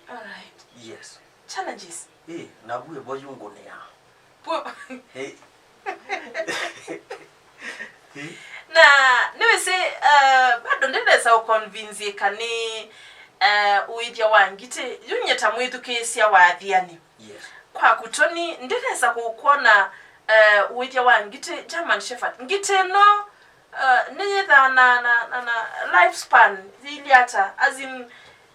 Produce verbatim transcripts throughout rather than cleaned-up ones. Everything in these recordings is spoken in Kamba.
Alright. Yes. Challenges. Ĩ, navu ĩvo yũngũnĩaa. Pwe- Ĩ. Ĩ. Na nĩwĩsĩ uh, bado ndĩnesa ũconvinsiĩka nĩ uh, ũĩthya wa ngitĩ yu nyie ta mwĩthukĩĩsya wa athiani. Yes. Kwaku Tony, ndĩnesa kũkwona uh, ũĩthya wa ngitĩ German Shepherd. Ngitĩ ĩno uh, nĩyĩthaa na, na, na, na lifespan yĩilye ata? As in,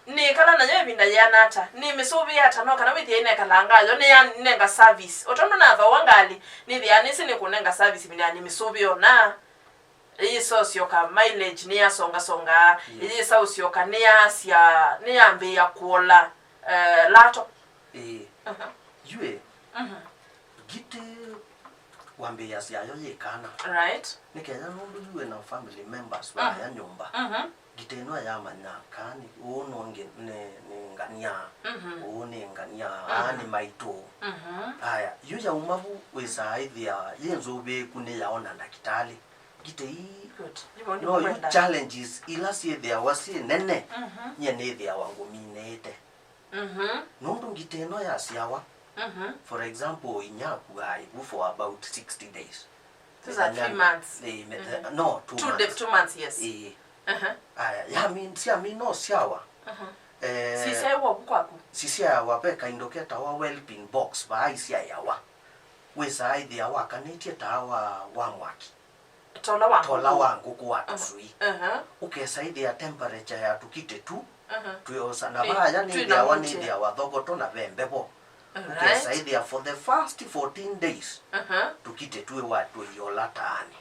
nĩkala nayo ĩvinda yĩana ata? Nĩmĩsũvĩe ata? No kana wĩthĩe ĩnekalanga yo nĩyanenga service? O tondũ nathoa ngalĩ, nĩthĩaa nĩsĩ nĩkũnenga service ĩvinda ya nĩmĩsũvĩe ona. Ĩyĩsa ũsyoka mileage nĩyasongasongaa, ĩyĩsa ũsyoka nĩyasya, nĩyambĩĩa kũola eh, lato. Ĩĩ. Yu ĩ, ngitĩ wambĩĩasya yo yĩ kana. Right. Nĩ kenda nũndũ yu wĩ na family members vaya nyũmba, ngitĩ ĩno yamanya kana nĩ ũũ nũngĩ nĩ, nĩ ngania, ũũ nĩ ngania, aa nĩ maitũ. Aya, yu yauma vu wĩsaa ĩthĩa yĩ nzũvĩĩku nĩ yaona ndakĩtalĩ. Ngitĩ ii no yu challenges ila syĩthĩawa syĩ nene, nyie nĩthĩawa ngũminĩĩte. Nũndũ ngitĩ ĩno yasyawa, for example, inya akuaa ĩvu for about sixty days. Those are three months. Ĩĩ, mĩthenya- no, two Two, months. Two months, yes. Ĩĩ. Uh-huh. Aya, yami- syamina ũsyawa. Uh-huh. Eh, sisyaĩwa ũvu kwaku? Sisyaĩawa ve kaindo ketawa whelping box, vaa isyaĩawa. Wĩsaa ĩthĩa wakanĩtye taa wa, wa mwaki. Tola wa ngũkũ. Tola wa ngũkũ wa tũswii. Ũkesa ĩthĩa temperature ya tũkitĩ tu twĩosa. Na vaya nĩthĩawa nĩthĩawa thogoto na ve mbevo. Ũkesa ĩthĩa for the first fourteen days tũkitĩ twĩwa tũiola taanĩ.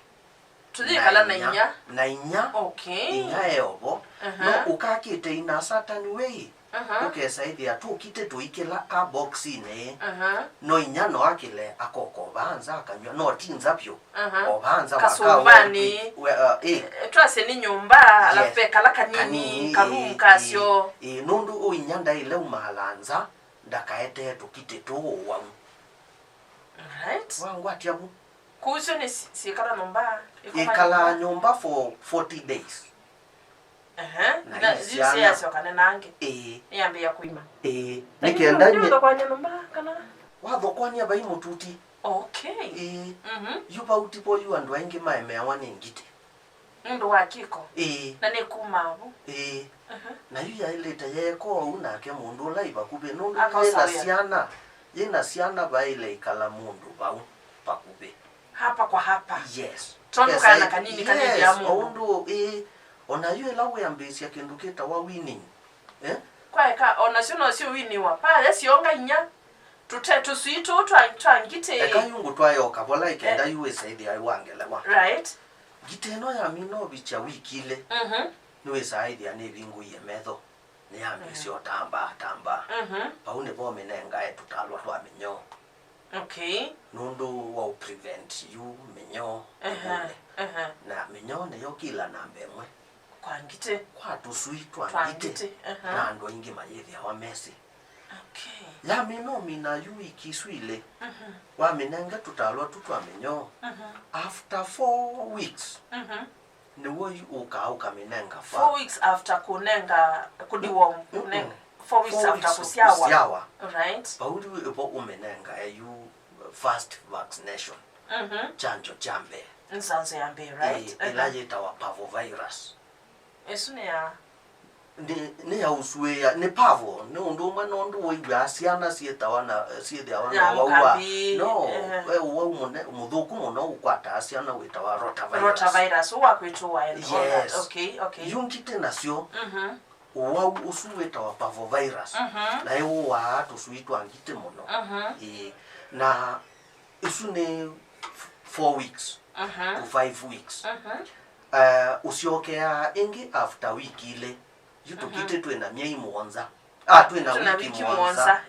Tũyĩkala na inya. Na inya. Okay. Inya eovo. No ũkakĩte in a certain way. Ũkesa ĩthĩa tũkitĩ tũikĩla a boxinĩ. No inya no akĩle akoko vaa nza akanywa, no ti nza vyũ. O vaa nza wa kasũmbanĩ. Twasye nĩ nyũmba, alafu ve kala kanini, karumu kasyo. Ĩĩ, nũndũ ũinya ndaĩle umaala nza, ndakaetee tũkitĩ tũũ ũwau. Right. Wangwatya vu. Kũu syo nĩ syĩkala nyũmba. Ĩkalaa nyũmba for forty days. Ehe, na yu syana. Ĩĩ. Nĩyambĩĩa kũima. Ĩĩ. Nĩ kenda nye. Nĩũthokoany'a nyũmba kana? Wathokoany'a vai mũtuti. Okay. Ĩĩ. Mhm. Yu vau ti vo yu andũ aingĩ maemeawa nĩ ngitĩ. Nũndũ wa kĩko. Ĩĩ. Na nĩ kuma vu. Ĩĩ. Mhm. Na yu yaĩlĩte yeeka ũu nake mũndũ ũla ĩ vakuvĩ nũndũ yĩna syana, yĩna syana vaĩle ĩkala mũndũ vau vakuvĩ. Hapa kwa hapa. Yes. Tondũ kana kanini kanini ya mũndũ. Ũndũ ĩĩ, o na yu ĩla wĩambĩĩsya kĩndũ kĩtawa winning. Eh? Kwaeka, o nasyo nosyo winiwa. Paya syonga inya. Tũte tũswii tũũ twa, twa ngitĩ. Eka yu ngũtwae o kavola ĩkenda yu wĩsaĩthĩa wangelewa. Right. Ngitĩ ĩno yamina ũvikya wiki ilĩ, nĩwĩsaa ĩthĩa nĩvingũie metho. Nĩyambĩĩsye ũtambaa tambaa. Vau nĩvo ũmĩnengae tũtalwa twa mĩnyoo. Okay. Nũndũ wa ũ prevent yu mĩnyoo ĩvũne. Na mĩnyoo nĩyo kila namba ĩmwe. Kwa ngitĩ. Kwa tũswii twa ngitĩ. Na andũ aingĩ mayĩthĩawa mesĩ. Okay. Yamina ũmina yu wiki isu ilĩ. Wamĩnenga tũtalwa tu twa mĩnyoo. After four weeks, nĩw'o yu ũkaa ũkamĩnenga va. Four weeks after kũnenga, kũdiwa, four weeks after kũsyawa. Right. Vau yu ĩvo ũmĩnengae yu first vaccination. Kyanjo kya mbee. Nzanzo ya mbee, right? Ĩla yĩtawa parvovirus. Ĩsu nĩ ya? Nĩ, nĩ ya ũsuĩa, nĩ parvo, nĩ ũndũ ũmwe nũndũ wĩw'aa syana syĩtawa na, syĩthĩawa na ũwau wa, no, ve ũwau mũne, mũthũku mũno ũkwataa syana wĩtawa rotavirus. Rotavirus, ũũ wa kwĩtũwa and all that. Yes. Okay, okay. Yu ngitĩ nasyo, ũwau ũsu wĩtawa parvovirus, naĩ ũwaa tũswii twa ngitĩ mũno. Ĩĩ. Na ĩsu nĩ four weeks to five weeks. Eh, ũsyokeaa ĩngĩ after wiki ilĩ. Yu tũkitĩ twĩ na myei mũonza. Ah, twĩ na wiki mũonza.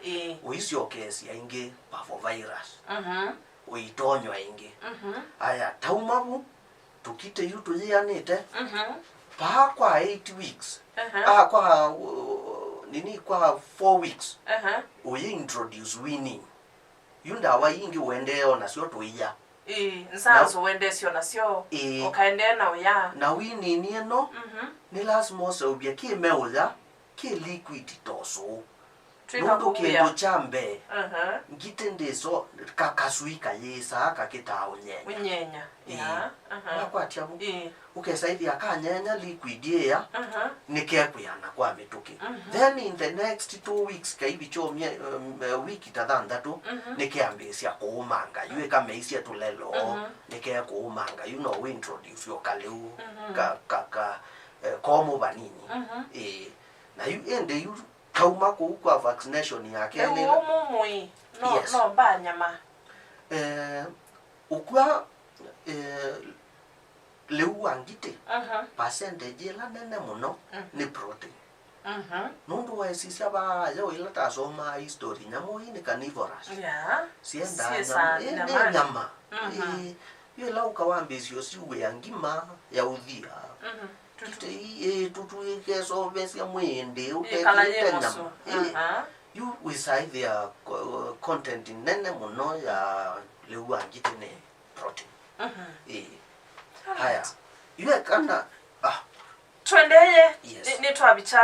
Ũisyokeesya ĩngĩ parvovirus. Ũitonywa ĩngĩ. Aya, tauma vu, tũkitĩ yu tũyĩanĩte. Paa kwa eight weeks. Ah, kwa, uh, nini, kwa four weeks. Ũyĩ introduce weaning. Yu ndawa ii ingĩ ũendee o nasyo tũia. Ĩĩ, nzanzo ũendesyo nasyo, ĩĩ, ũkaendee na ũya. Na winini ĩno, nĩ lasima ũseũvye kĩ meũya, kĩ liquid ta ũsũũ. Nũndũ kĩndũ kya mbee, aha, ngitĩ ndĩso ka-, kasui kayĩsaa kakĩtaa ũnyenya. Ũnyenya. Ĩĩ. Yeah. Aha. Wakwatya vu? Ĩĩ. Ũkesa ĩthĩa kanyenya liquid ĩya, aha, nĩkekwĩana kwa mĩtũkĩ. Mhm. Then in the next two weeks, kaivi kyomie, um, uh, wiki ta thanthatũ, mhm, nĩkeambĩĩsya kũũmanga. Yu ĩkameisye tũlelo, mhm, nĩkekũũmanga. Yu no wĩ introduce o kalĩu, mhm, ka, ka, ka, eh, komũ vanini. Mhm. Ĩĩ. Na yu ĩndĩ yu kauma kũu kwa vaccination ya kelĩ. Lĩu ũmũmũĩ, no, yes, no mbaa nyama. Eh, ũkw'a, eh, lĩu wa ngitĩ, mhm, percentage ĩla nene mũno, mhm, nĩ protein. Mhm. Nũndũ waisisya vaa yo ĩla tasomaa history, nyamũ ii nĩ carnivorous. Yeah. Siendaa nyama. Syĩsaa ĩ, nĩ nyamanĩ. Nyama. Mhm. Ĩ, yu ĩla ũkawambĩĩsya ũsiwĩa ngima ya ũthia. Mhm. Tutu. Ngitĩ ii, ĩ, tũtũ ĩkesovesya mwĩĩ ĩndĩ, ĩkala yĩ ũtekĩte nyama. Mũsu. Ĩ, aha, yu wĩsaĩthĩa co-, content nene mũno ya lĩu wa ngitĩ nĩ protein. Mhm. Ĩĩ. Alright. Haya. Yu ekana, ah. Twendeeye, yes, nĩ, nĩtwavikya,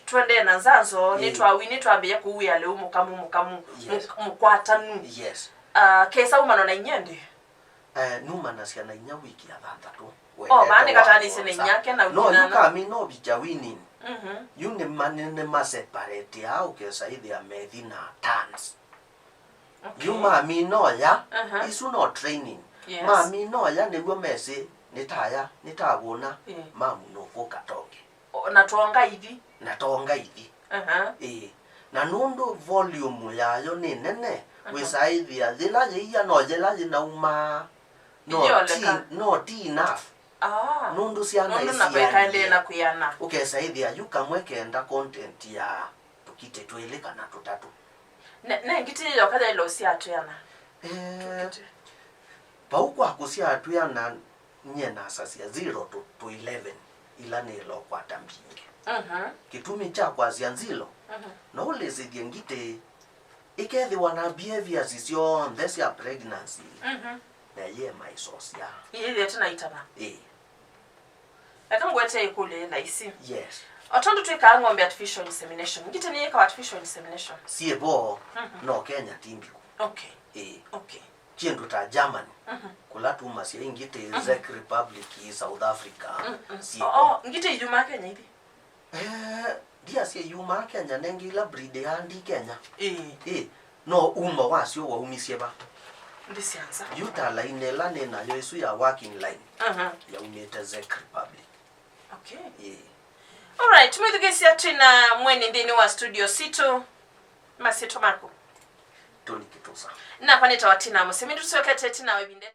twendee na nzanzo, ĩĩ, nĩtwawi, nĩtwambĩĩe kũwĩa lĩu mũkamu, mũkamu, yes, mũk-, mũkwatanu. Yes. Ah, kesa umana na inyia ĩndĩ? Eh, numanasya na inya wiki ya thanthatũ. Oh, vaa nĩkataanĩsye na inyia ake na no, wiki yu nana. Kamina ũvikya winini. Mhm. Yu nĩma-, nĩ, nĩmaseparetea ũkesa ĩthĩa methi na tons. Okay. Yu mamina ũya, aha, isu no training. Yes. Mamina ũya nĩw'o mesĩ, nĩtaya, nĩtavũna, ĩĩ, mamu nũkũka tonge. O, na tonga ithi. Na tonga ithi. Aha. Ĩĩ. Na nũndũ volume yayo nĩ nene, aha, wĩsaĩthĩa yĩla yĩia no yĩla yĩnaumaa. No ti, iyoleka, no ti enough. Ah. Nũndũ syana nũndũ na isianĩe. Ikaendeea na kwĩana. Ũkesaĩthĩa yu kamwe kenda content ya tũkitĩ twĩlĩ kana tũtatũ. Ne, ne ngitĩ yoka yaĩle ũsyaatwĩana? Eh, tũkitĩ. Vau kwa kũsyaatwĩana, nyie nasasya zero to, to eleven ila nĩĩle ũkwata mbingĩ. Mhm. Kĩtumi kya kwasya zero, mhm, no ũlĩsĩthye ngitĩ ĩkethĩwa na behaviors syonthe sya pregnancy, mhm, na yĩema ĩsosya. Ĩyĩthĩe tena itava. Ĩĩ. Eka ngwete ĩkũlyo yĩ laisi. Yes. O tondũ twĩkaa ng'ombe artificial insemination, ngitĩ nĩyĩkawa artificial insemination? Syĩ vo, mhm, no Kenya ti mbiku. Okay. Ĩĩ. Okay. Kyĩndũ ta Germany, mhm, kũla tumasya ingĩ tĩ, mhm, Czech Republic, South Africa, mhm, syĩ vo. Oh, oh, ngitĩ iyumaa Kenya ithi? Eh, ndiasya iyumaa Kenya, nengĩ ila breed ya ndi Kenya. Ĩĩ. Ĩĩ, no umo wasyo waumisye va? Ndi syanza. Yu ta line ĩla nĩ nayo ĩsu ya working line, mhm, yaumĩte Czech Republic. Okay. Ĩĩ. Alright, mwĩthukĩĩsya twĩ na mweni nthĩnĩ wa studio sitũ. Masyĩtwa maku? Tony Kitusa. Nakwa nĩtawa Tina Mũsemi, tũsyokete ĩtina wa ĩvinda.